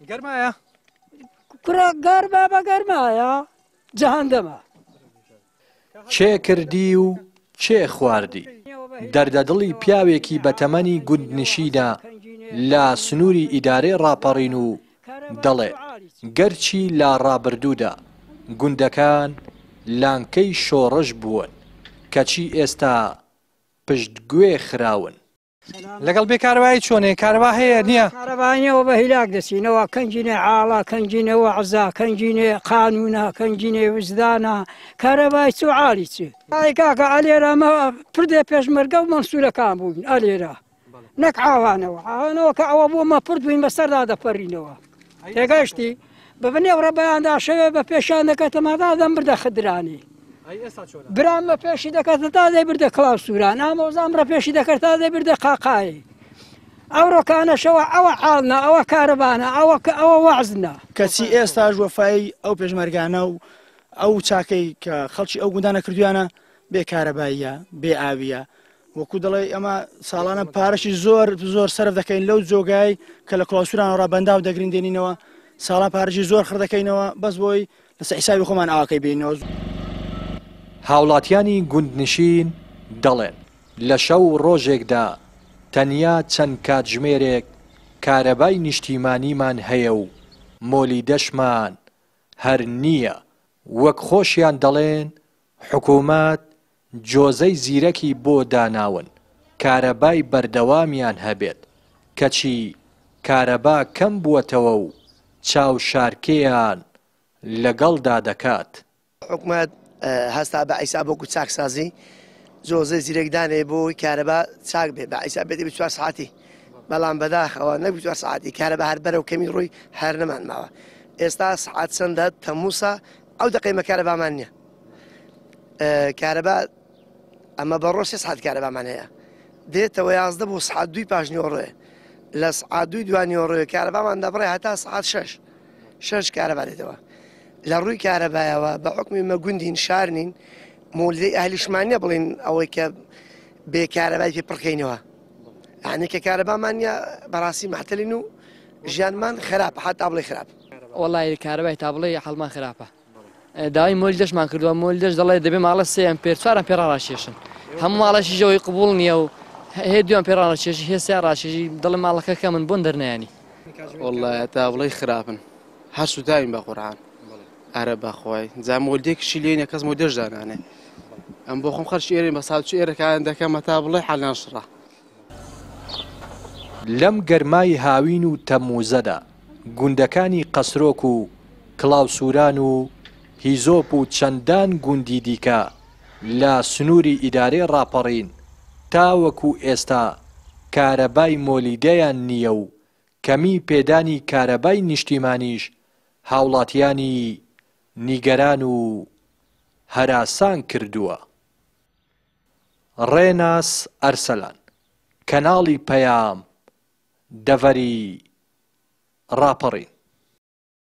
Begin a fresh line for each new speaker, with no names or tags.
گەرمایە؟
کوڕە گەرما بە گەرمایە جەهەندەمە.
کێ کردی و کێ خواردی؟ دەردەدڵی پیاوێکی بەتەمەنی گوندنشینە لە سنووری ئیدارەی ڕاپەڕین و دەڵێ، گەرچی لە ڕابردوودا گوندەکان لانکەی شۆڕش بوون، کەچی ئێستا پشتگوێ خراون.
لەگەڵ بێ کارەبایی چۆنێ کارەبا هەیە نییە؟
کارەبا نییە بە هیلاک دەچینەوە کەنجینێ عاڵا کەنجینێ وەعزا کەنجینێ قانونە کەنجینێ وزدانە کارەبای چ و عالی چ ئای کاکە ئەلێرە مە پردێ پێشمەرگە و مەنسوورەکان بووین ئەلێرە نەک عاوانەوە عاوانەوە کە ئەوە بوو مە پرد بووین بەسەردا دەپەرینەوە تێگەشتی بە بنێو ڕەبیاندا شەوێ بە پێشان دەکەتە مادا دەم بردە خدرانی برام بە پێشی دەکەتە تا دەی بردە کڵاو سووران ئامۆزام ڕە پێشی دەکرد تا دەی بردە قاقایی ئەوڕۆکانەشەوە ئەوە عاڵنا ئەوە کارەبانە ئەوە کە ئەوە وەعزنا.
کەچی ئێستاش وەفای ئەو پێشمەرگانە و ئەو چاکەی کە خەڵکی ئەو گوندانە کردویانە بێ کارەباییە بێ ئاویە وەکو دەڵێ ئەمە ساڵانە پارەشی زۆر زۆر سەرف دەکەین لەو جۆگای کە لە کڵاوسورانەوە ڕابەنداو دەگرین دێنینەوە ساڵان پارەشی زۆر خڕ دەکەینەوە بەس بۆی لەسەر حیسابی خۆمان ئاوەکەی بێنینەوە.
هاوڵاتیانی گوندنشین دەڵێن، لە شەو و ڕۆژێکدا تەنیا چەند کاتژمێرێک کارەبای نیشتیمانیمان هەیە و مۆلیدەشمان هەر نییە، وەک خۆشیان دەڵێن حکومەت جۆزەی زیرەکی بۆ داناون کارەبای بەردەوامیان هەبێت، کەچی کارەبا کەم بووەتەوە و چاوشارکێیان لەگەڵدا دەکات.
حکومەت هەستا بە عیسا بۆ چاکسازی جۆزەی زیرەک دانێ بۆ کارەبا چاک بێ بە عیسا بێتی بە چوار ساعتی بەڵام بەداخەوە نەک چوار ساعتی کارەبا هەر بەرەو کەمی ڕووی هەر نەمان ماوە ئێستا سعات چەندە تەمووسە ئەو دەقەیمە کارەبامان نییە کارەبا ئەمە بە ڕۆژ سێ سعات کارەبامان هەیە دێتەوە 11 بۆ سعات دووی پاش نیوەڕۆێ لە سعات دووی دوانیوەڕۆێ کارەبامان دەبڕێ هەتا سعات شەش شەش کارەبا دێتەوە لە ڕووی کارەبایەوە بە حکومی مە گوندین شار نین مۆلیدەی ئەهلیشمان نیە بڵین ئەوەی کە بێ کارەبای پێ پڕکەینەوە یعنی کە کارەبامان نیە بەڕاستی مەحتەلین و ژیانمان خراپ حتا بڵێ خراپ.
وەڵی کارەبای تا بڵێ حەڵمان خراپە داوای مۆلیدەشمان کردووە مۆلیدەش دەڵێ دەبێ ماڵە سێ ئەمپێر چوار ئەمپێر ڕاکێشن هەموو ماڵەشی ژەوەی قبوڵ نییە و هێ دوو ئەمپێر ڕاکێشی هێ سێ ڕاکێشی دەڵێ ماڵەکە کەمن بۆن دەرنایانی.
وەڵڵا تا بڵێی خراپن هەر سوتاوین بە قورعان ئەرە بەخوای جا مۆلیدەکیشی لێ نیە کەس مۆلیدەش دانانێ ئەم بۆ خۆم خەرچی ئێرەی بە ساڵ چ ئێرەکان دەکەم هەتا بڵێ حالیان شڕە.
لەم گەرمای هاوین و تەمموزەدا گوندەکانی قەسرۆک و کڵاوسوران و هیزۆپ و چەندان گوندی دیکە لە سنووری ئیدارەی ڕاپەڕین تاوەکو ئێستا کارەبای مۆلیدەیان نییە و کەمی پێدانی کارەبای نیشتیمانیش هاوڵاتیانی نیگەران و هەراسان کردووە. ڕێناس ئەرسەلان، کەناڵی پەیام، دەڤەری ڕاپەڕین.